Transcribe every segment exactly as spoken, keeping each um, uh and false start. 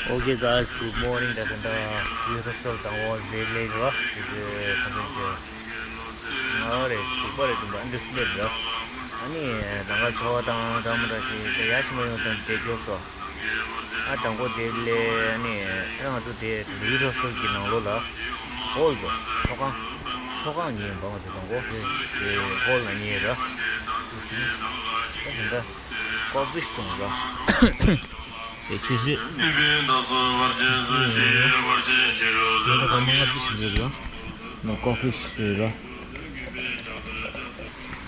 Okay guys, good morning. ད་ད་ད་ཡུལ་ས་སོར་དང་བོ་ཟེར་ལེ་རོ། ཤི་ཟེར་ཁ་སང་ཤི། ང་རེ་ཐུག་པ་རེ་དུམ་པ་འདི་སླེབས་རོ། ཨ་ནི་ད་ང་ཆོ་དང་འདྲ་མི་འདྲ་ཞིག་དེ་ཡ་ཞིག་མ་ཡོང་དང་དེ་འཇོག་སོ། ཨ་དང་པོ་དེ་ལས་ཨ་ནི་ད་ང་ཚོ་དེ་ཡུལ་ས་སོར་གྱི་ནང་ལོགས་ལ་ཧོལ་དུ་ཚོགས་ཁང་ཚོགས་ཁང་ཉེ་བ་ང་ཚོ་དང་པོ་དེ་ཧོལ་ལ་ཉེ་རོ། ད་ད་ད་ཀོ་ཕི་སྟོང་རོ། དེ་ཆུ་ཚོད། ནོ་ཀོ་ཕི་ཟེར་རོ།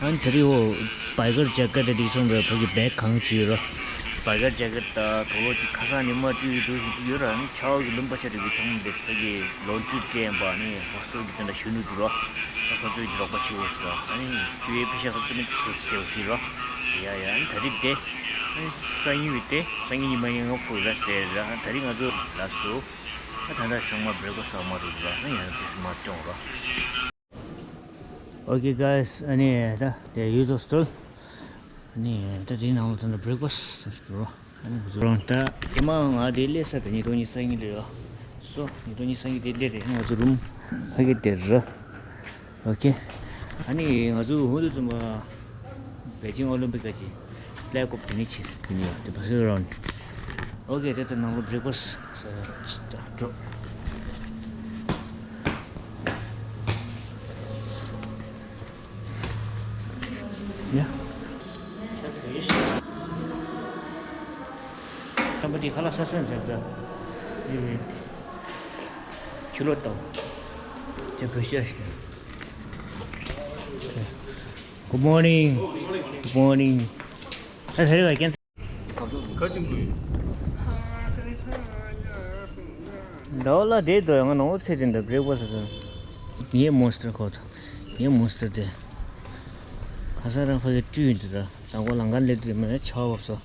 ཨན་དེ་རིང་འོ་བའི་ཀར་ཇེ་ཀེ་ཊི་དེ་འདི་ཚོ་འདྲ་ཕ་གི་བེག་གང་ཅི་ཡོད་རོ། བའི་ཀར་ཇེ་ཀེ་ཊི་དང་དོ་ལོ་ཅིག་ཁ་སང་ཉི་མ་བཅུ་ཡི་དུས་ཤིག་ཅིག་ཡོད་ར། ཨ་ནི་ཆའོ་གི་ལུང་པ་ཆ་རིག་གི་ཚོང་དེ་ཕ་གི་ལོན་ཊི་སྤྲད་པ་ནི་ཧོ་སི་ཊལ་གི་དེ་འདྲ་ཞུ་ནུས་འདུག་རོ། ཨ་ཁོ་ཚོས་རོགས་པ་བྱེད་དགོས་སོ། ཨ་ནི་ཅུ་ཡའི་པི་ཤ་ཁ་ཙུམ་ཙུ་ཙུ་ཅེའོ་ཧི་རོ། ཡ་ཡ། ཨ་ནི་ད་རིག་དེ། ཨ་ནི་སང་ཉིན་བི་དེ་སང་ཉིན་ཉི་མ་ཡིན་ང་ཕུ་རེ་སི་ཊི་ར། ད་རིག་ང་ཚོ་ལ་སོ། ཨ་ད་ད་ཚང་མ་བྷི་རེག་ཕ་སི་ཊི་ཨ་མ་རུ་ར། ཨ་ཡང་ཏི་སི་མ་ཏོང་རོ། Okay guys, ཨ་ནི་ད་དེ་ཡུལ་ཚོ་སྟོལ། ཨ་ནི་ད་དེའི་ནང་ལ་ད་ནི་བྷི་རེག་ཕ་སི་ཊི་ཟེར་རོ། ཨ་ནི་ང་ཚོ་རང་ད་དེ་མ་ང་དེ་སླེབས་ས་དེ་ཉིས་སྟོང་ཉི་ཤུ་རྩ་གཉིས་ལ་ཡོད། སོ་ཉིས་སྟོང་ཉི་ཤུ་རྩ་གཉིས་དེ་སླེབས་རེད། ང་ཚོ་རུམ་ཕ་གི་དེ་ར། Okay. ཨ་ནི་ང་ཚོ་ཧུ་དུ་ཙུམ་པ་པེ་ཅིང་ཨོ་ལིམ་པིག་ག་ཅི་ཕི་ལེག་ཨོཕ་དེ་ནི་ཆེ་དེ་ནི་ཡོད་དེ་བ་སི་རོན། Okay. དེ་ལྟར་ནང་ལོ་བྷི་རེག་ཕ་སི་ཊི་འགྲོ། ཡ། ཁམས་པ་དེ་ཁ་ལག་ས་སན་ཟེར་ད། ཡི་བི། ཆུ་ལོ་ཏོ། ཅེ་བོད་ཤ་ཤ། Good morning. Good morning. ཨ་ཧེ་རེ་བ་ཀན། ཁ་ཅིག་འགུལ། ཟླ་བ་ལ་དེ་དོ་ཡང་ནོ་ཚེ་དེ་འདྲ་བྷི་རེག་ཕ་སི་ཊི་ཟེར། ངའི་མོན་སི་ཊར་ཁོ་ཐོ། ངའི་མོན་སི་ཊར་དེ། ཁ་སང་རང་ཕ་གི་བཀྲུས་ཡིན་དུ་ད། དང་པོ་ལང་ཀ་སླེབས་དུས་མིན་ན་ཆར་པ་བབས་སོ།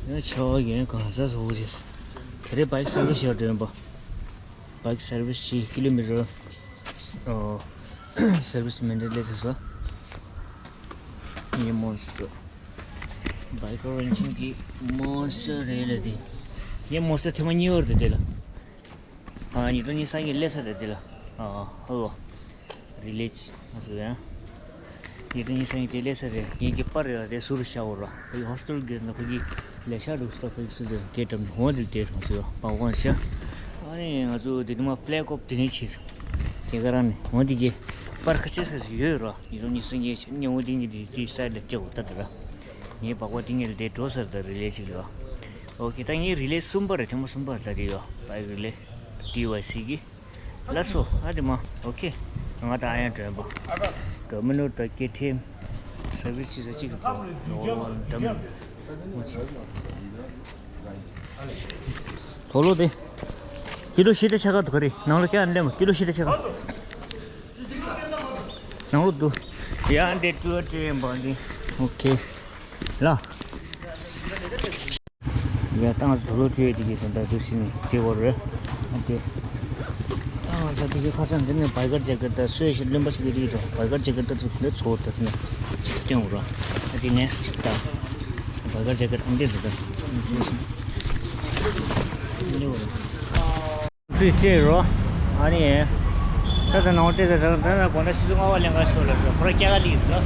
ཡང་ཆར་པ་ཡིན་གང་ཟག་སོ་བོ་ཞིག་དེ་རིང་བའིག་སར་བི་སི་ཞིག་འགྲོ་ཡིན་པ། བའིག་སར་བི་སི་ཅིག་ཀི་ལོ་མི་ཊར། ཨོ། སར་བི་སི་མེན་ཊེན་ནེན་སི་སོ། ངའི་མོན་སི་ཊར། བའིག་རེན་ཅིང་གི་མོན་སི་ཊར་རེད་ལ་དེ། ངའི་མོན་སི་ཊར་ཐེངས་མ་གཉིས་པ་རེད་དེ་ལ། ཨ་ཉིས་སྟོང་ཉི་ཤུ་རྩ་གཉིས་སླེབས་ས་རེད་དེ་ལ། ཨ་ཨོ། རི་ལེ་ཅི་ང་ཚོ་ཡང་། ཉིས་སྟོང་ཉི་ཤུ་རྩ་གཉིས་དེ་སླེབས་ས་རེད། ངེད་ཀྱི་པར་རེད་བ་དེ་ཟུར་བཞག་འོ་ར། ཁོ་གི་ཧོ་སི་ཊལ་གི་ནང་ཁོ་གི་ལས་ཤག་འདུག་སྟབས་ཁོ་གི་སུ་དེ་དེ་འགྲམ་ཧོ་དེ་དེ་ང་ཚོ་ཡོད་པ་དབང་ཤ། ཨ་ནི་ང་ཚོ་དེ་དུ་མ་ཕི་ལེག་ཨོཕ་དེ་ནས་བྱས། དེ་ག་རང་ནས་ཧོ་དེ་གི་པར་ཁ་ཤས་ཤིག་ཡོད་ར། ཉིས་སྟོང་ཉི་ཤུ་རྩ་གཉིས་ཉིན་མོ་དེ་ཉིད་དེ་དེ་སའི་ལ་སྐྱེ་འོ་ད་དེ་ར། ངའི་པགས་པ་དེ་ངས་དེ་འགྲོ་ཟེར་ད་རི་ལེ་ཅིག་ལ། ཨོ་ཁེ་ད་ངའི་རི་ལེ་གསུམ་པ་རེད། ཐེངས་མ་གསུམ་པ་རེད་ད་དེ་ཡོད་པའི་རི་ལེ། ཌི་ཝའི་སི་གི། ལགས་སོ། ཨ་དེ་མ། ཨོ་ཁེ། ང་ད་ཨ་ཡང་དྲན་པ། ཌོ་མི་ནོ་ད་ཀེ་ཐེམ། སར་བི་སི་ཅི་ཟེར་ཅིག་གི་ཐོག་ནོ་ཝན་ཌམ། དོ་ལོ་དེ། ཀི་ལོ་བཞི་དང་ཕྱེད་ཀ་འདུག་ག་རེ། ནང་ལོ་ཀྱང་ཨ་ནི་ལེམ་ཀི་ལོ་བཞི་དང་ཕྱེད་ཀ། ནང་ལོ་འདུག་ཡ་འདི་ཀྲུ་ཨ་ཀྲུ་ཡིན་པ་འདི། ཨོ་ཁེ། ལ། ཡ་ཏང་དུ་ལོ་ཁྲུས་དེ་གི་སོང་ད་དུ་ཤི་ནི་དེ་བོ་རེད། ཨ་དེ། ཏང་ད་དེ་གི་ཁ་སང་འདི་ནས་བའི་ཀར་ཇེ་ཀེ་ཊི་ད་སོས་ཤི་ལོན་པ་ཞིག་གི་རིགས་དང་བའི་ཀར་ཇེ་ཀེ་ཊི་ད་དུ་ལེ་ཚོ་ད་དེ་ནས་ཅིག་སྟོན་འོ་ར། ཨ་དེ་ནས་ཅིག་ད། བའི་ཀར་ཇེ་ཀེ་ཊི་ཨ་འདི་འདི་ད། འདི་འོ་ར། ཚུལ་བཅས་རོ། ཨ་ནི། ད་ལྟ་ནང་བལྟས་ད་ད་ད་དགོང་དག་ཆུ་ཚོད་ལྔ་པ་ལེན་ག་ཤོག་ལ་ཁོ་ར་སྐྱ་ག་ལི་ཡིན་ལ། ཨ་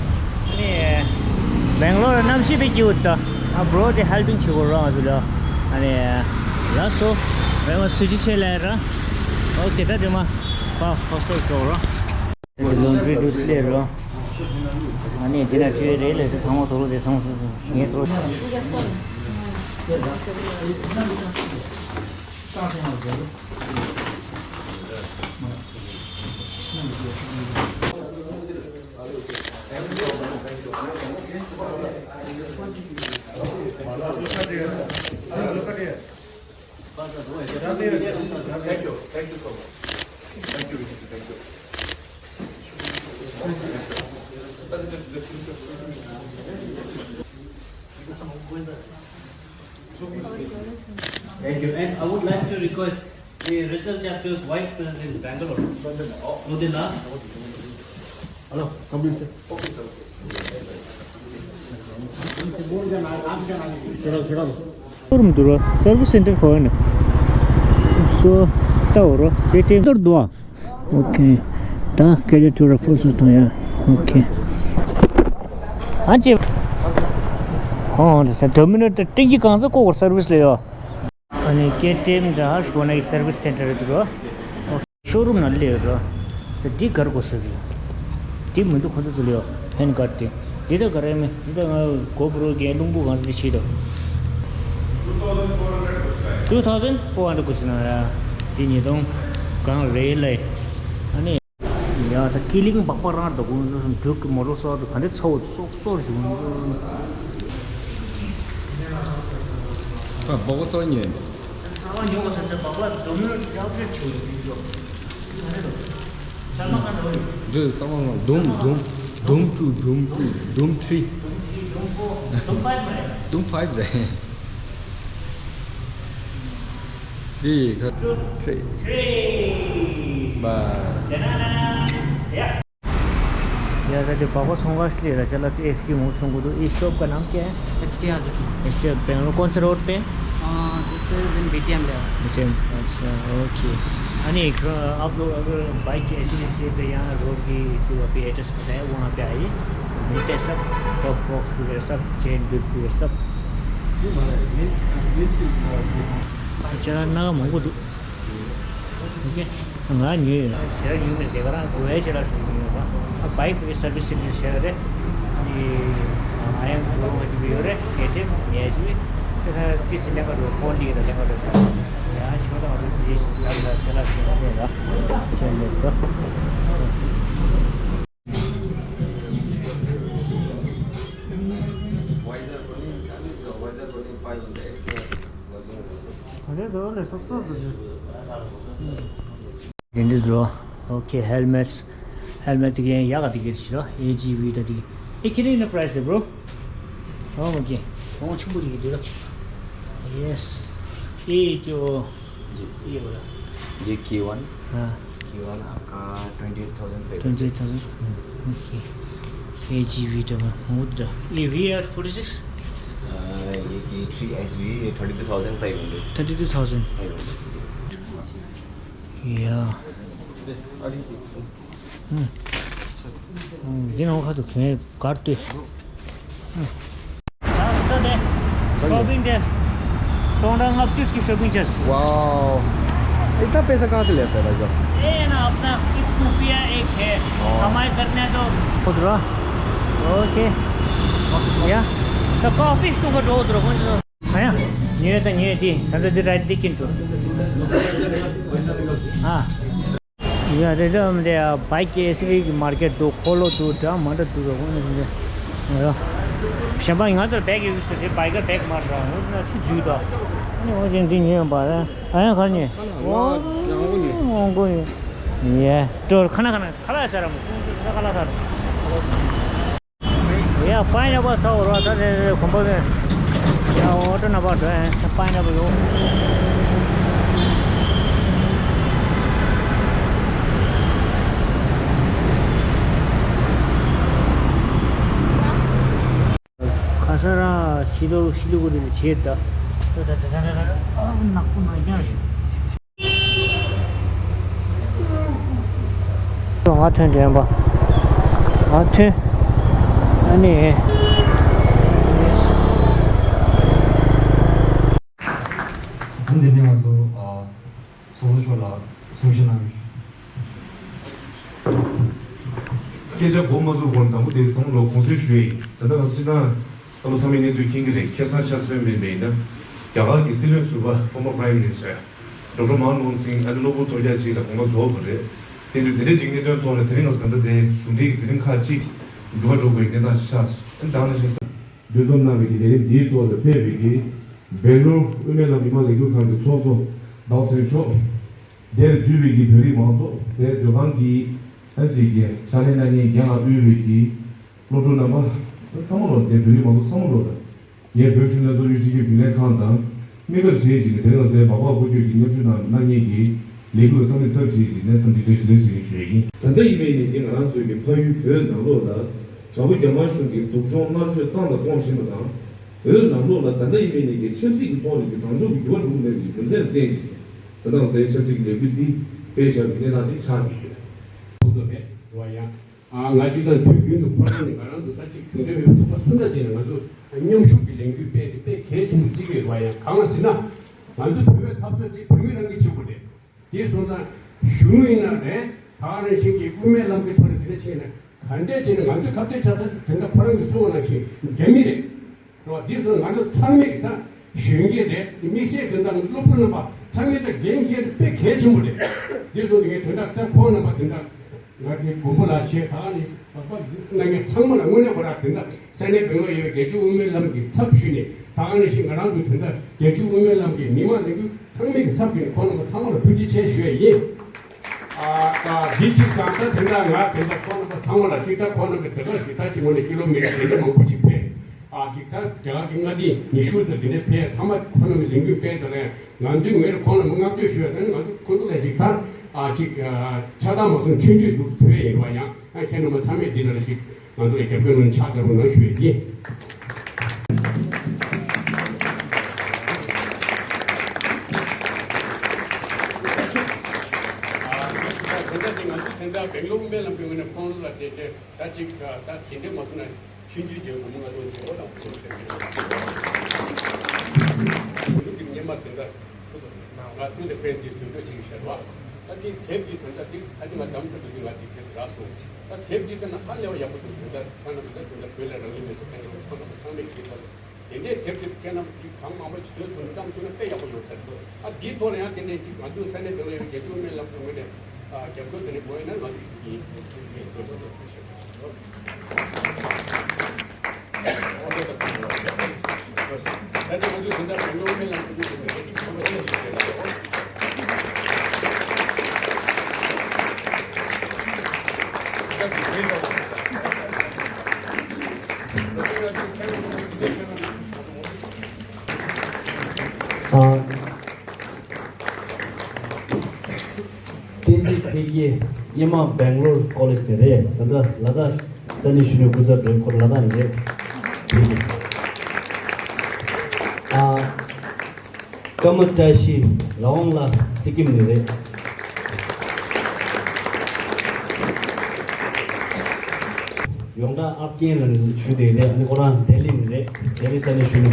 ནི། སྦེང་ལོར་གནམ་གཤིས་དཔེ་སྐྱིད་པོ་འདུག་ཨ་བྷྲོ་དེ་ཧེལ་པིང་བྱེད་དགོས་རོགས་ང་ཚོ་ལ། ཨ་ནི། ལགས་སོ། རེ་བ་སུ་ཅི་ཆེ་ལ་ར། ཨོ་ཁེ་ད་དེ་མ། པ་ཧོ་སོ་ཅོག་རོ། ལོན་ཌི་རི་དུ་སླེབས་རོ། ཨ་ནི་དེ་ན་ཅི་རེད་ལས་དེ་ཚང་མ་དོ་ལོ་དེ་ཚང་མ་སོ་སོ་ངས་དོ་ལོ། Thank you. Thank you so much. Thank you, Vinny. Thank you. Thank you. And I would like to request the regional chapter's vice president in Bangalore, Lodina. Hello, come in, sir. Okay, sir. ཤོར་མི་འདུག་ར། སར་བི་སི་སེན་ཊར་ཁོ་ནི། ཚོ་ལྟ་འོ་རོ་དེ་དེ་མདོར་འདུག་ཨ། ཨོ་ཁེ། ད་སྐད་ཆ་ཐུག་ར་ཕོ་སོ་ཐོང་ཡ། ཨོ་ཁེ། ཨ་ཅེ། ཨོ་ད་ས་ཊར་མི་ནལ་དེ་ཏིང་གི་གང་ཟག་ཀོ་གོར་སར་བིས་ལ་ཡོད། ཨ་ནི་ཀེ་ཊི་ཨེམ་འདྲ་ཧ་ཤོ་ན་གི་སར་བིས་སེན་ཊར་རེད་འདུག་རོ། ཤོ་རུམ་ནང་སླེབས་ཡོད་རོ། ད་འདི་གར་གོ་ས་རེད། འདི་མི་འདུག་ཁོ་ཚོ་ཚོ་ལ་ཡོད་ཧེན་གར་དེ། འདི་ད་ག་རེ་མེད་འདི་ད་ང་གོ་པྲོ་གི་རླུང་བུ་གང་ཚོ་ཆེ་དོ། Two thousand four hundred གོ་ས་ན་ར། འདི་ཉིས་སྟོང་གང་རེད་ལེ། ཨ་ནི། ཡ་ད་ཀི་ལིང་སྦག་སྦག་རང་རེད་ད་ཁོང་ཚོ་སུམ་འབྲུག་གི་མོ་ཊ་སོགས་དུ་ག་འདྲ་ཚ་བོ་སོག་སོག་རེ་བྱུང་། ད་སྦག་སྦག་སོགས་ཉོས། ས་བ་ཉོ་བ་ས་ཆ་སྦག་སྦག་འགྲོ་མི་ལ་ཅག་ཅག་ཆེ་བོ་རེད་ཟེར། ས་མ་ག་འདྲ་བོ་རེད། འདི་ས་མ་ང་དུམ་དུམ་དུམ་ཊུ་དུམ་ཊུ་དུམ་ཐི་རི། དུམ་ཐི་རི་དུམ་ཕོ་དུམ་ཕའིབ་རེད། དུམ་ཕའིབ་རེད། འདི་ཁ་ཐི་རི་བ། ཡ་ད་དེ་སྦག་སྦག་ཚོང་ཁང་ཞིག་ལ་ཅ་ལག་ཅིག་ཨེ་སི་ཀི་མོ་ཚོང་གི་འདུག་ཨེ་ཤོབ་ག་ནམ་ཀྱེ། एचडी Hajipur. H D Bangalore कौन से road पे? अ, this is in B T M level. B T M, अच्छा, okay. अनि एक, अ, आप लोग अगर बाइक की ऐसी जैसे तो यहाँ रोड की जो अभी एड्रेस बताया, वहाँ पे आइए। मिलते हैं सब, टॉप बॉक्स वगैरह सब, चेन बिल्ट वगैरह सब। अच्छा, ना मंगो दो। ओके। ང་ཉོས་ཡོད། ཞེ་དྲག་ཉོས་མེད་དེ་ག་རང་དགོས་ཡ་ཞེ་དྲག་ཞིག་ཉོས་ཡོད་པ། ཨ་བའི་ཁོའི་སར་བིས་ཞིག་བྱས་ཡོད་རེད། ཨ་ནི་ཨ་ཡང་སྒོར་མོ་གཅིག་ཡོད་རེད་གལ་ཏེ་ཉལ་ཞིག་ཅེ་ཁ་ཏི་སི་ལེན་ག་འགྲོ་ཧོན་ལི་ར་ལེན་ག་འགྲོ་ཡང་ཞོ་དང་རུ་ཇི་ལ་ལ་ཅེ་ལ་ཞིག་ཡོད་རེད་ལ་ཅེ་ལེ་ག Wiser running, I mean, the wiser running five on the X-ray was doing. འདི་འདྲ་འགྲོ། ཨོ་ཁེ། ཧེལ་མེཊ། ཧེལ་མེཊ་དེ་གའི་ཡག་ག་དེ་གའི་ཞིག་རོ། ཨེ་ཇི་ཝི་ད་དེ་གའི། ཨེ་ཁྱེད་རང་ཡིན་ན་པ་རའེ་སི་རེད་བྷྲོ། ཨོ་ཁེ། གོང་ཆེན་པོ་དེ་གའི་འདི་རོ། ཡེ་སི། ཨེ་ཅོ། जी। ये बोला। ये के वन। हाँ। के वन आपका ट्वेंटी एट थाउजेंड पे। Twenty eight thousand. ओके। ये जी वी डबल। ये वी आर फोर्टी सिक्स। ये K three S V, ये thirty two thousand five hundred. Thirty two thousand. Five hundred. या। འདི་ནང་ཁ་ཐུག་གན་གར་ཏེ། हाँ, तो दे। सही है। शॉपिंग दे। सौ ढाई सौ की शॉपिंग चेस। वाओ। इतना पैसा कहाँ से लेते हैं भाई साहब? ये है ना, अपना एक रुपया एक है। हाँ। कमाई करने तो। उधर। ओके। या। तो कॉफी इसको कटो उधर, कौन सा? ཨ་ཡ། ཉོས་དང་ཉོས་ཏེ་ད་ལྟ་འདི་ར་འདི་ཀིན་ཏུ། ཨ། ཡ་རེད་རེད། འདི་བའི་ཀི་ཨེ་སི་རི་གི་མར་ཀེ་ཊི་འདུག་འཁོར་ལོ་འདུག་འདྲ་མི་འདྲ་འདུག་ར་ཁོང་ནི་འདི། གཞན་པ་ང་ཚོར་བའི་ཀི་ཡོད་ཟེར་ཏེ་བའི་ཀི་ལ་བེག་མར་ར་འོང་ན་ཆུ་འཛུལ་དོ། ཨ་ནི་འོ་ཅན་འདི་ཉོས་པ་ར། ཨ་ཡ་ག་ཉོས། ཨོ་ཨོ་གོ་ཡོད། ཡེ་ཏོ་ཁ་ན་ཁ་ན་ཁ་ལ་ཤ་ར་མོ་ཁོང་ཚོ་ཁ་ལ་ཤ་ར། ཡ་པའིན་ཨེ་པལ་ཚ་བོ་ར་ད་རེ་རེ་གོམ་པ་མེད། ཡ་ཨོ་ཏོ་ན་པ་འགྲོ་ཡ་པའིན་ཨེ་པལ་ཡོང་། ཁ་ས་ར་ཤི་ལོ་ཤི་ལོ་གོ་དེ་ནི་ཆེ་ད། ད་ད་ད་ད་ད་ཨ་ནག་པོ་མ་རྒྱང་ཞུ། ང་ཐོན་དྲན་པ། ང་ཐོན། ཨ་ནི། འདི་ནས་ང་ཚོ་ཨ་ཚོགས་གཙོ་མཆོག་ལ་གསུང་བཤད་གནང་རྒྱུ། སྐད་ཆ་འགོ་མ་བཙུགས་གོང་དང་པོ་དེ་ཚང་མ་ལ་དགོངས་སེལ་ཞུ་ཡི་ཡིན། ད་ལྟ་ང་ཚོ་སྤྱི་བཏང་ཨ་ལོ་ཚང་མས་གནས་ཚུལ་མཁྱེན་གྱི་རེད། ཁ་སང་ཆ་མཚོན་པ་ཡིན་ན་རྒྱ་གར་གྱི་སྲིད་བློན་ཟུར་པ་former prime minister Doctor Manmohan Singh ཨ་ནི་གློ་བུར་ཐོལ་རྒྱག་ཅིག་ལ་དགོངས་པ་རྫོགས་པ་རེད། དེ་འདྲ་དེ་འདྲའི་འཇིགས་གནས་དོན་ཐོག་ནས་དེ་རིང་ང་ཚོ་ད་ལྟ་དེ་གཞུང་འབྲེལ་གྱི་མཛད་རིམ་ཁག་ཅིག་འགྱུར་བ་འགྲོ་དགོས་ཀྱི་གནས་སྟངས་ཤིག་ཆགས་སོང་། ཨ་ནི་ད་ནང་བཞིན་ས། འདུ་འཛོམས་གནང་བའི་གི་ལས་རིམ་འདིའི་ཐོག་ལ་ཕེབས་པའི་གི་སྦེང་ལོར་དབུ་མའི་ལམ་མི་མང་ལས་འགུལ་ཁང་གི་ཚོགས་གཙོ་ལའོ་ཚེ་རིང་མཆོག་དེར་འདུས་པའི་གི་བོད་རིགས་མང་ཚོགས། དེར་སྡོད་ཁང་གི་ཨ་ནི་ཅིག་གི་ཕྱག་ལས་གནང་མཁན་རྒན་ལགས་དབུས་པའི་གི་སློབ་ཕྲུག་རྣམ་པ་ཚང་མ་ལོ། དེ་བོད་རིགས་མང་ཚོགས་ཚང་མ་ལོ་ལ་ངས་བོད་གཞོན་ནུ་ལྷན་ཚོགས་གཡུལ་སྤྱི་ཁྱབ་རྒྱུན་ལས་ཁང་དང་དམིགས་བཀར་བྱེད་ཅིང་། དེ་རིང་ལ་དེ་སྦག་སྦག་སྐོར་སྐྱོད་ཀྱི་མཉམ་ཞུགས་གནང་གནང་མཁན་གྱི་ལས་འགུལ་ལ་འཚམས་འདྲི་ཚབ་བྱེད་ཅིང་ནས་འཚམས་འདྲི་བཀྲ་ཤིས་བདེ་ལེགས་ཞུ་ཡིན། ད་ལྟ་ཡིན་པའི་ནས་ཀྱི་ང་རང་ཚོའི་གི་ཕ་ཡུལ་བོད་ནང་ལོགས་ལ་དྲག་པོ་རྒྱ་དམར་གཞུང་གིས་སྡུག་སྦྱོང་མནར་གཅོད་བཏང་དང་གཏོང་བཞིན་པ་དང་། བོད་ནང་ལོགས་ལ་ད་ལྟ་ཡིན་པའི་ནས་ཀྱི་ཆབ་སྲིད་ཀྱི་ཐོག་ནས་ཀྱི་བཟང་ཕྱོགས་ཀྱི་འགྱུར་བ་འགྲོ་གི་མེད་པའི་རྒྱུ་མཚན་ལ་བརྟེན་ཅིང་། ད་ལྟ་ང་ཚོའི་ཆབ་སྲིད་ཀྱི་ལས་འགུལ་འདི་སྤེལ་བཞག་པའི་གནས་སྟངས་ཅིག་ཆགས་ཀྱི་ཡོད། ཁོང་ཚོ་རེད་རེད་བ་ཡང་། ཨ་ང་གཅིག་དང་དུས་རྒྱུན་དུ་ཁོ་རང་ནས་ང་རང་ཚོ་ད་ཅིག་གཞུང་འབྲེལ་མེད་པའི་ཚོགས་པ་སུ་འདྲ་ཅིག་ནས་ང་ཚོ་མཉམ་ཞུགས་ཀྱི་ལས་འགུལ་སྤེལ་ཏེ་དཔེ་གལ་ཆེན་པོ་བརྩི་གི་ཡོད་བ་ཡང་། གང་ལ་ཟེར་ན། ང་ཚོ་བོད་པའི་འཐབ་རྩོད་འདི་བོད་མི་རང་གིས་བྱེད་དགོས་རེད། དེ་སོང་ཙང་གཞོན་ནུ་ཡིན་ན་རེད། ད་ག་ནང་བཞིན་གྱི་དབུ་མའི་ལམ་གྱི་ཐོག་ནས་དེ་འདྲ་བྱས་ན་ག་འདྲས་བྱས་ནས་ང་ཚོའི་ཁ་གཏད་བྱ་ས་དེ་འདྲ་ཁོ་རང་གིས་གསུངས་པ་ནང་བཞིན་རྒྱ་མི་རེད། རེད་བ། འདི་ཚོ་ང་ཚོ་ཚང་མས་ཀྱི་ད་གཞོན་སྐྱེས་རེད། དམིགས་བསལ་དོན་དག་སློབ་ཕྲུག་རྣམ་པ་ཚང་མས་ད་འགན་འཁྱེར་དཔེ་གལ་ཆེན་པོ་རེད། འདི་ཚོ་ངས་དོན་དག་ད་ཁོང་རྣམ་པ་དོན་དག་ང་གི་མགོན་པོ་ལགས་བྱས། ད་ནི་བག་པ་གནང་མཁན་ཚང་མ་ལ་དངོས་གནས་ཁོ་རང་དོན་དག་ས་གནས་སྦེང་ལོར་ཡོད་པའི་རྒྱལ་སྤྱི་དབུ་མའི་ལམ་གྱི་ཚབ་ཞུས་ནས། ད་ནི་ཞིག་ང་རང་གི་དོན་དག་རྒྱལ་སྤྱི་དབུ་མའི་ལམ་གྱི་མི་མང་ལས་འགུལ་ཚང་མས་ཀྱི་ཚབ་ཞུས་ནས་ཁོང་རྣམ་པ་ཚང་མ་ལ་ཐུགས་རྗེ་ཆེ་ཞུ་ཡ་ཡིན། ཨ་ད་འདི་གཅིག་དང་། ད་དེ་འདྲ་ང་དེ་འདྲ་ཁོང་རྣམ་པ་ཚང་མ་ལ་གཅིག་ད་ཁོང་རྣམ་པའི་དེ་ག་ཞིག་ད་ཅིག་ངོས་ནས་ཀི་ལོ་མི་ཊར་དེ་འདྲ་མང་པོ་ཅིག་ཕེབས། ཨ་གཅིག་ད་རྒྱ་གར་གྱི་མངའ་སྡེ་ཉི་ཤུ་ཙམ་དེ་འདྲ་ཕེབས། ཚང་མ་ཁོང་རྣམ་པའི་ལས་འགུལ་སྤེལ་དེ་རེད། ང་ཚོའི་ངོས་ནས་ཁོང་རྣམ་པ་བསྔགས་བརྗོད་ཞུ་ཡ་ད་ནི་ང་ཚོ་ཁོང་ཚོ་ལ་གཅིག་ད་ཨ་གཅིག་ཨ་ཆགས་སྡང་མ་བཟུང་ཆོས་བརྒྱུད་དུ་ཕུལ་བ་ཡིན་པ་ཡང་། ཨ་ཁྱེད་རྣམ་པ་ཚང་མས་འདི་ལ་གཅིག་ང་ཚོ་ལ་རྒྱབ་སྐྱོར་གནང་ཕྱག་རྒྱ་པོ་གནང་ཞུ་ཡ་ཡིན། ཨ་དེ་འདྲ་དེ་ང་ཚོ་དེ་འདྲ་སྦེང་ལོར་དབུ་མའི་ལམ་གྱི་ངོས་ནས་ཁོང་ལ་དེ་དེ་ད་ཅིག་ད་དེ་འདྲ་མ་སོང་ན་ཆུང་ཆུང་རྒྱལ་བུ་མོ་ང་ཚོ་རྒྱལ་བ་དང་བུ་མོ་ཟེར་གྱི་རེད། ང་ཚོ་གི་སྔོན་མ་དེ་འདྲ་ང་ཚོ་དེ་དཔེ་འདི་བཟོ་འདྲ་ཞིག་ཤར་བ། ད་དེ་དེབ་ཀྱི་དོན་དག་དེ་ད་ཅི་ང་གདམ་ཐུབ་པ་དེ་ང་དེ་དེབ་རག་སོང་། ད་དེབ་འདི་ལྟ་ན་ཧ་ལས་པ་ཡག་པོ་འདུག་དོན་དག་ཁ་ན་མི་ད་དོན་དག་བོད་ལ་རང་ལུས་མེར་སྲེག་བཏང་གི་རེད། ཁོ་ན་ཚང་མས་ཤེས་པ་རེད། དེ་འདྲའི་དེབ་དེ་ཁྱེད་རྣམས་ཀྱིས་གང་མང་པོ་ཞིག་བཟོས་ཐུབ་ན་བཀྲམ་ཐུབ་ན་དཔེ་ཡག་པོ་ཡོང་ས་རེད། ཨ་འདིའི་ཐོག་ལ་ཡང་དེ་ནས་ཅིག་ང་ཚོའི་ས་གནས་དེ་ལ་ཡོད་པའི་རྒྱལ་སྤྱི་དབུ་མའི་ལམ་གྱི་ངོས་ནས་ཨ་རྒྱབ་སྐྱོར་དེ་འདྲ་དགོས་ཡོད་ན་ང་ཚོ་ཞུ་གི་ཡིན། ད་ནི་ང་ཚོ་དེ་འདྲ་བོད་ལ་དབུ་མའི་ལམ་གྱི་ངོས་ནས་དེ་འདྲ་ཅིག་བྱུང་བ་ཞིག་ཡིན་ཞེས་ལ། ཨ། བསྟན་འཛིན་འཕེལ་རྒྱས་སྔོན་མ་སྦེང་ལོར་ཀོ་ལེཇ་ནས་རེད། ད་ལྟ་ལ་དྭགས་ས་གནས་གཞོན་ནུའི་སྐུ་ཚབ་རེད། ཁོ་ལ་དྭགས་ནས་རེད། ཨ། ཀརྨ་བཀྲ་ཤིས་ར་ཝང་ལ་སི་ཀིམ་ནས་རེད། ཡོངས་གྲགས་ཨབ་རྒན་ལ་ཞུ་དེ་རེད། ཨ་ནི་ཁོ་རང་ལྡི་ལི་ནས་རེད། ལྡི་ལི་ས་གནས་གཞོན་ནུ་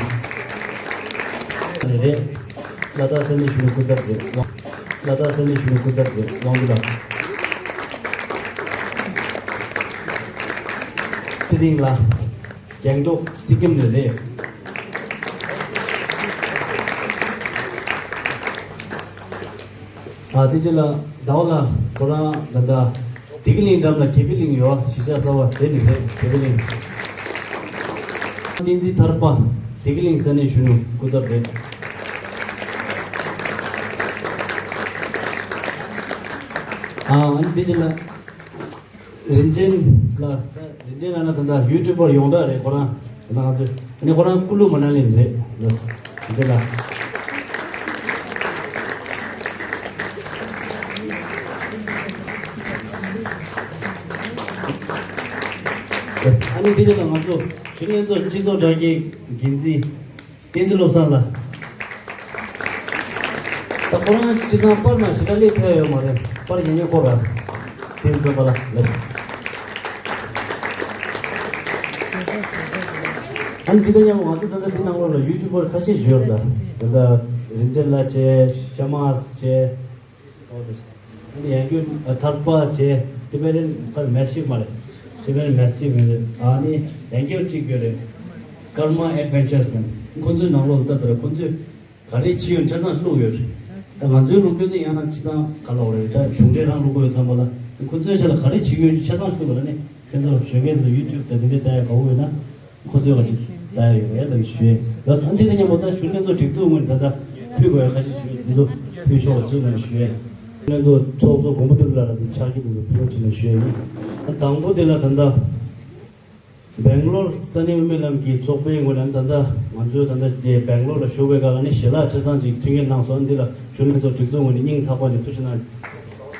ནས་རེད། ལ་དྭགས་ས་གནས་གཞོན་ནུ་སྐུ་ཚབ་རེད། ལ་དྭགས་ས་གནས་གཞོན་ནུ་སྐུ་ཚབ་རེད། དབང་འདུས་ལགས། ཚེ་རིང་ལགས། རྒྱང་སྒྲོག་སི་ཀིམ་ནས་རེད། ཨ་དེ་རྗེས་ལ་ཟླ་བ་ལགས། ཁོ་རང་ད་ལྟ་བདེ་སྐྱིད་གླིང་འགྲམ་ལ་དགེ་འཕེལ་གླིང་ཡོད། གཞིས་ཆགས་གསར་པ་དེ་ནས་རེད། དགེ་འཕེལ་གླིང་། བསྟན་འཛིན་ཐར་པ་བདེ་སྐྱིད་གླིང་ས་གནས་གཞོན་ནུ་སྐུ་ཚབ་རེད། ཨ་ཨ་ནི་དེ་རྗེས་ལ་རིན་ཆེན་ལགས། རིན་ཆེན་ལགས་ནི་ད་ལྟ་ཡུ་ཊུབ་པར་ཡོངས་གྲགས་རེད། ཁོ་རང་ད་ལྟ་ང་ཚོས་ཨ་ནི་ཁོ་རང་ཀུ་ལུ་མ་ན་ལི་ནས་རེད། ལགས་རིན་ཆེན་ལགས། ལགས་ཨ་ནི་དེ་རྗེས་ལ་ང་ཚོ་གཞོན་ནུ་ལྷན་ཚོགས་སྤྱི་ཚོགས་དྲ་རྒྱའི་འགན་འཛིན་བསྟན་འཛིན་བློ་བཟང་ལགས། ད་ཁོ་རང་སྤྱིར་བཏང་པར་ནང་ཞེ་དྲག་སླེབས་ཐུབ་ཡོད་མ་རེད། པར་རྒྱག་མཁན་ཁོ་རང་། བསྟན་འཛིན་པ་ལགས། ལགས། ཨ་ནི་འདི་དང་མཉམ་དུ་ང་ཚོ་ད་ལྟ་འདི་ནང་ལོགས་ལ་ཡུ་ཊུབ་པར་ཁ་ཤས་ཞིག་ཡོད་རེད། ད་ད་ལྟ་རིན་ཆེན་ལགས་བྱས། ཤ་མཱས་བྱས། ཨོ་དེ། ཨ་ནི་ཡང་སྐྱོན་ཨ་ཐར་པ་བྱས། ཏི་བེ་ཊན་པར་མེ་སི་ཝིབ་མ་རེད། ཏི་བེ་ཊན་མེ་སི་ཝིབ་མ་རེད། ཨ་ནི་ཡང་སྐྱོན་གཅིག་ཡོད་རེད། ཀརྨ་ཨེཌ་ཝེན་ཅར་ལབ་ནས་ཁོ་ཚོའི་ནང་ལོགས་ལ་ལྟ་དུས་ཁོ་ཚོས་ག་རེ་བྱེད་ཡོད་ཆ་ཚང་བླུགས་ཡོད་རེད། ད་ང་ཚོའི་ལུགས་སྲོལ་དེ་ཡང་ན་ཆ་ཚང་ག་ལབ་དགོས་རེད། ད་གཞུང་འབྲེལ་རང་བླུགས་དགོས་ཡོད་ཙམ་པ་ལ་ཁོ་ཚོའི་ཆ་ལ་ག་རེ་བྱེད་ཡོད་ཆ་ཚང་བླུགས་པ་ལ་ནི་ཁྱེད་ཚོ་གཞོན་སྐྱེས་ཚོ་ཡུ་ཊུབ་དང་དེ་འདྲའི་ལྟ་ཡ་དགའ་བོ་ཡོད་ན། ཁོ་ཚོའི་ཁ་ཅིག་ལྟ་ཡ་ཡོད་རེད་ལབ་ཞུས། ལགས་སོ། ཨ་འདི་དང་མཉམ་པོ་ད་གཞོན་ལྷན་ཚོགས་སྒྲིག་འཛུགས་ངོས་ནས་ད་ལྟ་ཕུལ་དགོས་ཡ་ཁ་ཤས་ཅིག་ཡོད། དེ་ཚོ་ཕུལ་ཆོག་ཅེས་ལབ་ཞུས། གཞོན་ལྷན་ཚོགས་ཚོགས་གཙོ་མགོན་པོ་བདེ་ལགས་ལ་དེ་ཕྱག་འཁྱེར་དེ་ཚོ་ཕུལ་རོགས་བྱེད་ལབ་ཞུས་ཡིན། ཨ་དང་པོ་དེ་ལ་ད་ལྟ་སྦེང་ལོར་ས་གནས་དབུ་མའི་ལམ་གྱི་ཚོགས་པའི་ངོས་ནས་ད་ལྟ་ང་ཚོའི་ད་ལྟ་དེ་སྦེང་ལོར་ལ་བཞུགས་པའི་སྒང་ལ་ནི་ཞལ་ལག་ཆ་ཚང་ཅིག་མཐུན་རྐྱེན་གནང་སོང་། ཨ་འདི་ལ་གཞོན་ལྷན་ཚོགས་སྒྲིག་འཛུགས་ངོས་ནས་སྙིང་ཐག་པ་ནས་ཐུགས་རྗེ་གནང་།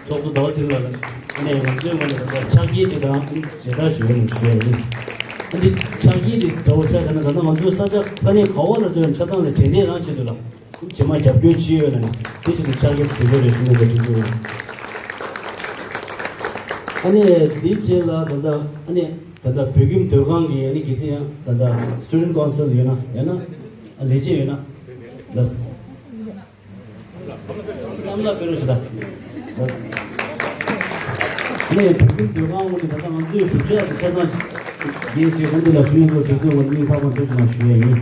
ཚོགས་གཙོ་ཟླ་བ་ཚེ་རིང་ལགས་ལ་ཨ་ནི་ང་ཚོའི་ངོས་ནས་ད་ལྟ་ཕྱག་འཁྱེར་ཅིག་དང་མཇལ་དར་ཞུ་ཡ་ནས་ཞུ་ཡ་ཡིན། ཨ་འདི་ཕྱག་འཁྱེར་འདི་འདྲ་བོ་ཆ་བཞག་ན་ད་ལྟ་ང་ཚོའི་ས་ཆ་ས་གནས་ག་བ་ལ་འགྲོ་ཡང་ཆ་ཚང་ལ་དྲན་རྟེན་རང་བྱེད་འདུག་ལ། རྗེས་མ་རྒྱབ་སྐྱོར་ཅི་ཡོད་ན་ནི་དེ་བཞིན་དུ་ཕྱག་ལས་བཟོ་རྒྱུ་རེད་ཞུ་ནས་འགོ་ཁྲིད་དགོས། ཨ་ནི་དེའི་རྗེས་ལ་ད་ལྟ་ཨ་ནི་ད་ལྟ་བོད་ཁྱིམ་སྡོད་ཁང་གི་ཨ་ནི་གལ་སྲིད་ཡང་ད་ལྟ་Student Council ཡོད་ན་ཡང་ན་ལས་བྱེད་ཡོད་ན་ལ། གནམ་ལ་དཔེ་རོགས་བྱེད་ད། ནས་བོད་ཁྱིམ་སྡོད་ཁང་ངོས་ནས་ད་ལྟ་ང་ཚོའི་ཞུ་ཆ་དང་ཆ་ཚང་རྒྱས་ཞེས་དགོན་སྡེ་ལ་ཞུ་ཡིན་ཚོ་གྲོས་ཚོགས་ངོས་ནས་སྙིང་ཐག་པ་ཐུགས་རྗེ་གནང་ཞུ་ཡས་ཡིན།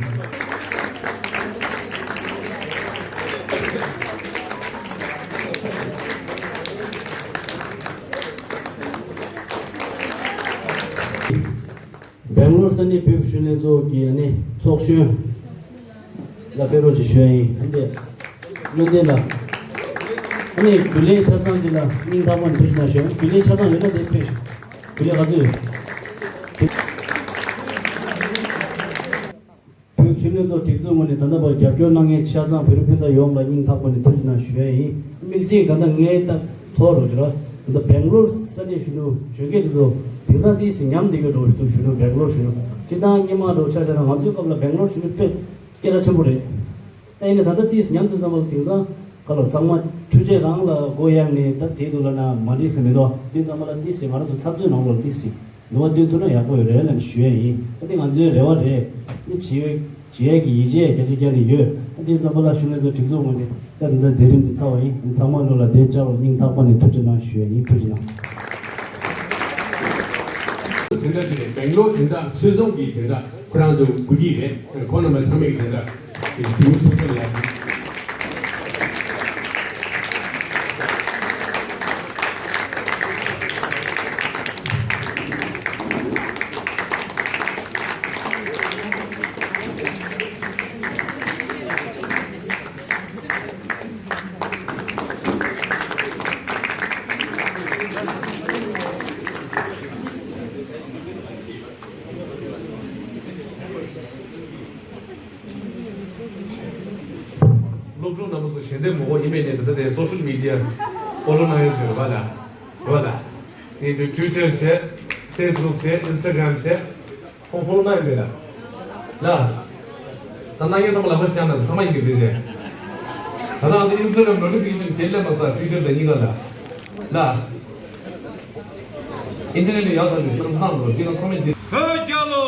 སྦེང་ལོར་ས་གནས་བོད་ཀྱི་ཤུལ་ལྷན་ཚོགས་ཀྱི་ཨ་ནི་ཚོགས་གཞོན་ལ་ཕེབས་རོགས་ཅིག་ཞུ་ཡ་ཡིན། ཨ་ནི་བློ་བདེ་ལ་ཨ་ནི་རྒྱུན་ལས་ཆ་ཚང་ཅིག་ལ་སྙིང་ཐག་པ་ནས་ཐུགས་རྗེ་གནང་ཞུ་ཡ་ཡིན། རྒྱུན་ལས་ཆ་ཚང་ཡོད་ན་དེ་ཕེབས་ཤོག་རྒྱུན་ལས་ག་ཚོད་ཡོད། བོད་ཤུལ་ལྷན་ཚོགས་སྒྲིག་འཛུགས་ངོས་ནས་ད་ལྟ་བར་རྒྱབ་སྐྱོར་གནང་མཁན་ཆ་ཚང་བོད་རིགས་སྤུན་ཟླ་ཡོངས་ལ་སྙིང་ཐག་པ་ནས་ཐུགས་རྗེ་གནང་ཞུ་ཡ་ཡིན། དམིགས་བསལ་ད་ལྟ་ངའི་ད་ཚོར་རོགས་ཞུ་ར། ད་ལྟ་སྦེང་ལོར་ས་གནས་གཞོན་ནུ་གཞོན་སྐྱེས་དེ་ཚོ་དེང་སང་ཏིས་ཉམས་བསྡད་ཡོད་འགྲོ་ཞུ་འདུག་གཞོན་ནུ་སྦེང་ལོར་གཞོན་ནུ་སྤྱིར་བཏང་སྔོན་མ་འགྲོ་ཆ་བཞག་ན་ང་ཚོའི་སྐབས་ལ་སྦེང་ལོར་གཞོན་ནུ་དཔེ་སྐད་གྲགས་ཆེན་པོ་རེད། ད་ཡིན་ན་ད་ལྟ་ཏིས་ཉམས་དུ་བསམ་པ་ལ་དེང་སང་ག་ལ་ཚང་མ་འཕྲུལ་ཆས་རང་ལ་སྒོ་གཡར་ནས་ད་དེ་དུ་ལ་ན་མ་འགྲིག་ས་མི་འདུག་དེ་ཙམ་པ་ལ་ཏིས་ང་རང་ཚོ་འཐབ་རྩོད་ནང་ལོགས་ལ་ཏིས་ནུས་པ་བཏོན་ཐུབ་ན་ཡག་པོ་ཡོད་རེད་ལབ་ནས་ཞུ་ཡས་ཡིན། ད་དེ་ང་ཚོའི་རེ་བ་རེད། ཨ་ནི་བྱེད་ཡས་བྱེད་ཡས་ཀྱི་ཡིད་ཆེས་རྒྱ་ཆེ་རྒྱ་ནས་ཡོད། ཨ་དེ་ཙམ་པ་ལ་ཤུལ་ལྷན་ཚོགས་སྒྲིག་འཛུགས་ངོས་ནས་ད་དེ་འདྲ་མཛད་རིམ་འདི་ཚར་བ་ཡིན། ཨ་ནི་ཚང་མ་བློ་ལ་བདེ་བཅར་བར་སྙིང་ཐག་པ་ནས་ཐུགས་རྗེ་གནང་ཞུ་ཡས་ཡིན། ཐུགས་རྗེ་གནང་། དེ་འདྲ་དེ་ནས་སྦེང་ལོར་དེ་འདྲ་ཆོས་རྫོང་གི་དེ་འདྲ་ཁོ་རང་ཚོ་དགོས་ཀྱི་རེད། ཁོང་རྣམ་པ་ཚང་མས་དེ་འདྲ་དེ་ཞུ་ཐུབ་ཀྱི་ཡ། སློབ་ཕྲུག་རྣམ་པ་ཚོ་ཞལ་འདེབས་མོ་གོ་ཡིན་མེད་ནས་ད་ལྟ་དེ་སོ་ཤལ་མི་ཌི་ཡ་ཕོ་ལོ་གནང་ཡོད་ཟེར་བ་ལ། བ་ལ། དེ་དུས་ཊུའི་ཊར་བྱས། ཕེ་སི་བུག་བྱས། ཨིན་སི་ཊ་གྷ་རམ་བྱས། ཁོང་ཕོ་ལོ་གནང་ཡོད་མེད་ལ། ལ། ད་གནང་མཁན་ཚང་མ་ལག་པ་ཤར་ན་ཚང་མ་ཡིན་གྱི་རེད་ཟེར། ད་ལྟ་ང་ཚོ་ཨིན་སི་ཊ་གྷ་རམ་ནོ་ཊི་ཕི་ཀེ་ཤན་བྱས་ལས་མ་ས་ཊུའི་ཊར་ལ་གཉིས་ཀ་ལ། ལ། ཨིན་ཊར་ནེཊ་ལ་ཡག་དང་ནི་གཏམ་བཟང་དང་འདི་དང་ཚང་མས་འདི། བོད་རྒྱལ་ལོ།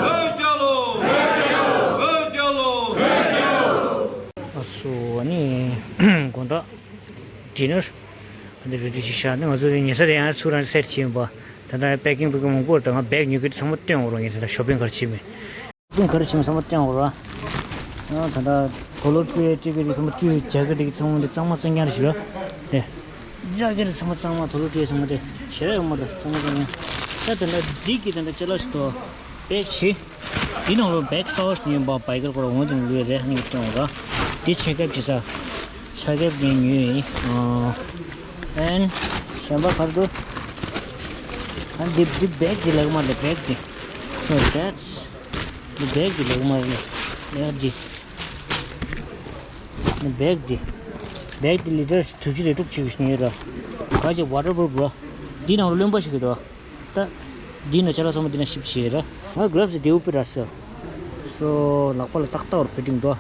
བོད་རྒྱལ་ལོ། བོད་རྒྱལ་ལོ། ཨ་སོ་ནི་དགོང་དག་ཌི་ནར་འདི་རེ་ཌི་ཞིག་བཞག་ནི་ང་ཚོ་ཉལ་ས་དེ་ཡང་ཚུར་རང་སེ་ཊི་བྱས་ཡིན་པ། ད་ལྟ་པེ་ཀིང་པེ་ཀིང་མང་པོ་རེད། ད་ང་བེག་ཉོ་གི་ཚང་མ་སྟོན་འོང་རོགས་ངས་ད་ལྟ་ཤོ་པིང་ག་རེ་བྱས་མེད། ཤོ་པིང་ག་རེ་བྱས་མེད་ཚང་མ་སྟོན་འོང་རོགས། ཨ་ད་ལྟ་དོ་ལོ་སྤྲོད་སྤྲད་པའི་རིགས་ཚང་མ་སྤྲོད་རྒྱག་གི་རིགས་ཚང་མ་འདི་གཙང་མ་གཙང་རྐྱང་རེད་ཞུ་ར། དེ་རྒྱག་གི་རིགས་ཚང་མ་གཙང་མ་དོ་ལོ་སྤྲོད་ཚང་མ་དེ་ཞེ་དྲག་ཡོད་མ་རེད། གཙང་མ་གཙང་རྐྱང་། ད་ད་ལྟ་འདི་གི་ད་ལྟ་ཅ་ལག་ཞིག་ཏོ། པེག་ཆེ། འདི་ནང་ལོ་བེག་གསར་པ་ཞིག་ཉོས་པ་བའི་ཀར་སྐོར་འོང་དེ་ལུས་རེད་ཧ་ནི་སྟོན་འོང་ར། འདི་ཆེ་ཁེབ་ཅི་ས། ཆ་ཁེབ་ངས་ཉོས་ཡིན། ཨན། གཞན་པ་ག་རེ་འདུག་ཨ་འདི་འདི་བེག་འདི་ལེགས་མ་རེད་བེག་འདི། No that's འདི་བེག་འདི་ལེགས་མ་རེད། བེག་འདི། འདི་བེག་འདི། བེག་འདི་ལི་ཊར་དྲུག་ཅུ་རེ་དྲུག་ཅིག་ཉོས་ར། ག་ཅིག་ཝ་ཊར་པུ་རུབ་ར། འདི་ནང་ལོ་རློན་པ་ཞིག་གི་འདུག་ད། འདི་ནང་ཅ་ལག་ཚང་མ་འདི་ནང་ཤིབ་བྱས་ར། ང་གྷི་ལབ་སི་དེའུ་པི་ར་སོ། སོ་ལག་པ་ལ་ཏག་ཏག་བར་ཕི་ཊིང་འདུག་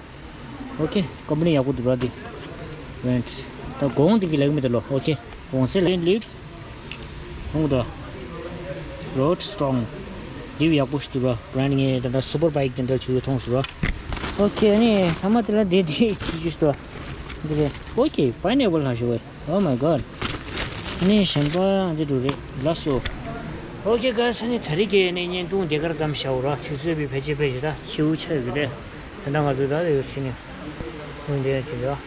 ཨོ་ཁེ། ཀམ་པ་ནི་ཡག་པོ་འདུག་ར་འདི། རེནཊ། ད་གོང་འདི་གི་ལེགས་མི་འདུག་ལོ། ཨོ་ཁེ། གོང་སེ་ལེན་ལིཌ། ཧོང་ད། རོཌ་སི་ཊོང་། འདི་ཡག་པོ་ཞིག་འདུག་ར། བྷི་རེནཌ་ངས་ད་ལྟ་སུ་པར་བྷའིཀ་དེ་འདྲ་བྱུག་ཡོད་མཐོང་སོང་ར། ཨོ་ཁེ། ཨ་ནི་ཐ་མ་དེ་ལ་འདི་འདི་ཁྱི་ཁྱི་ཞིག་འདུག་འདི་རེད། ཨོ་ཁེ། པའི་ནེ་པལ་ལྷག་ཞུ་བས། Oh my god. ནི་གཞན་པ་འདི་འགྲོ་རེད་ལགས་སོ། Okay guys, ནི་ད་རེས་ཀྱི་ནི་བརྙན་ཐུང་དེ་གར་ཙམ་བྱའོ་ར། ཆུ་ཚོད་པའི་ཕལ་ཆེར་ཕལ་ཆེར་ད་ཤེའུ་ཆ་ཡོད་རེད། ད་ལྟ་ང་ཚོ་ད་ཡོད་ཕྱིན་ནས་ཁོང་འདི་ཡང་ཕྱིན་ར།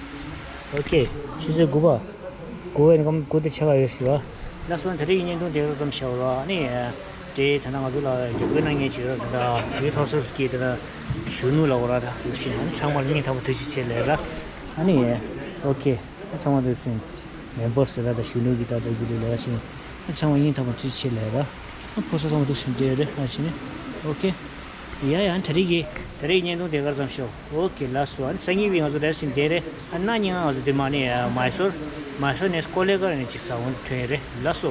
Okay, ཆུ་ཚོད་དགུ་པ། དགུ་པའི་སྐམ་དགུ་དེ་ཆ་ག་ཡོད་ཞུ་ར། ལགས་སོ། ད་རེས་ཀྱི་བརྙན་ཐུང་དེ་གར་ཙམ་བྱའོ་ར། ནི་དེ་ད་ལྟ་ང་ཚོ་ལ་རྒྱབ་སྐྱོར་གནང་མཁན་བྱེད་ར། ད་ལྟ་བོད་ཐོག་སོ་སྐྱིད་ད་ལྟ་གཞོན་ནུ་ལ་འོ་ར་ད་ཡོད་ཕྱིན་ནས་ཚང་མ་ལ་སྙིང་ཐག་པ་ཐུགས་རྗེ་ཆེ་ལབ་ར། ཨ་ནི་Okay. ཨ་ཚང་མ་འདུག་སེ་མེམ་བར་ཟེར་ར་ད་གཞོན་ནུ་གི་ད་ལྟ་གི་ལས་ལས་ཀ་བྱེད། ཨ་ཚང་མ་སྙིང་ཐག་པ་ཐུགས་རྗེ་ཆེ་ལབ་ར། ཨ་ཕོ་གསར་ཚང་མ་འདུག་སེ་བསྡད་རེད་ཨ་བྱས་ནས། Okay. ཡ་ཡ། ད་རེས་ཀྱི་ད་རེས་ཀྱི་བརྙན་ཐུང་དེ་གར་ཙམ་ཞོག Okay, ལགས་སོ། ཨ་ནི་སང་ཉིན་བི་ང་ཚོ་འདུག་སེ་བསྡད་རེད། ཨ་གནངས་ཉིན་ང་ཚོ་དེ་མ་ནི་མའི་སོར། མའི་སོར་ནས་ཀོ་ལེ་གར་ནས་ཅིག་ས་འོང་ཐོན་རེད་ལགས་སོ།